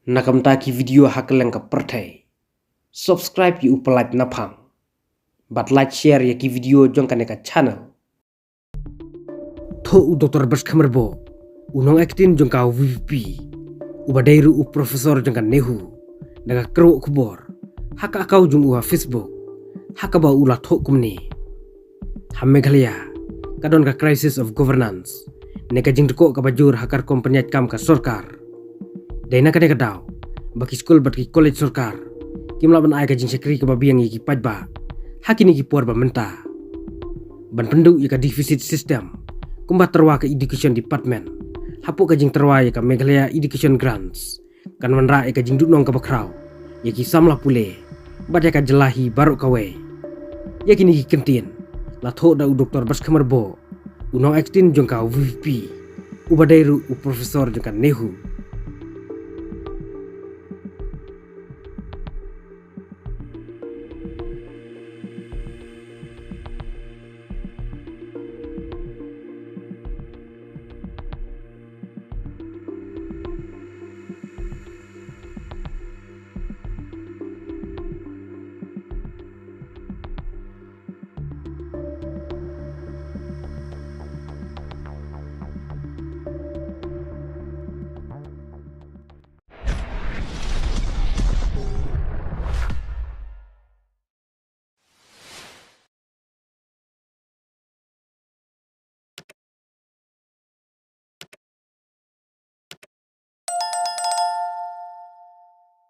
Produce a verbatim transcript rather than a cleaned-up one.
Na ka bynta ki video ha kylleng ka pyrthei, subscribe ïa u Palat Naphang bad like share ïa ki video jong kane ka channel. Thoh u Doctor Batskhem Rbot, u nongaiktien jong ka VPP, uba dei ruh u professor jong ka NEHU, da ka kyrwoh khubor ha ka account jong u ha Facebook, ha kaba u la thoh kumne: Ha Meghalaya ka don ka crisis of governance ne ka jingdkoh kaba jur ha ka rukom pynïaid kam ka sorkar. Dei na kane ka daw ba ki skul bad ki college sorkar kim lah ban ai ka jingshakri kaba biang ïa ki paidbah ha kine ki por ba mynta. Ban pynduh ïa ka deficit system, kumba tyrwa ka education department hapoh ka jingtyrwa ïa ka Meghalaya Education Grants, kan wanrah ïa ka jingduhnong kaba khraw ïa ki samla pule bad ïa ka jylla hi baroh kawei. Ïa kine ki kyntien la thoh da u Doctor Batskhem Rbot, u nongaiktien jong ka VPP, uba dei ruh u professor jong ka NEHU,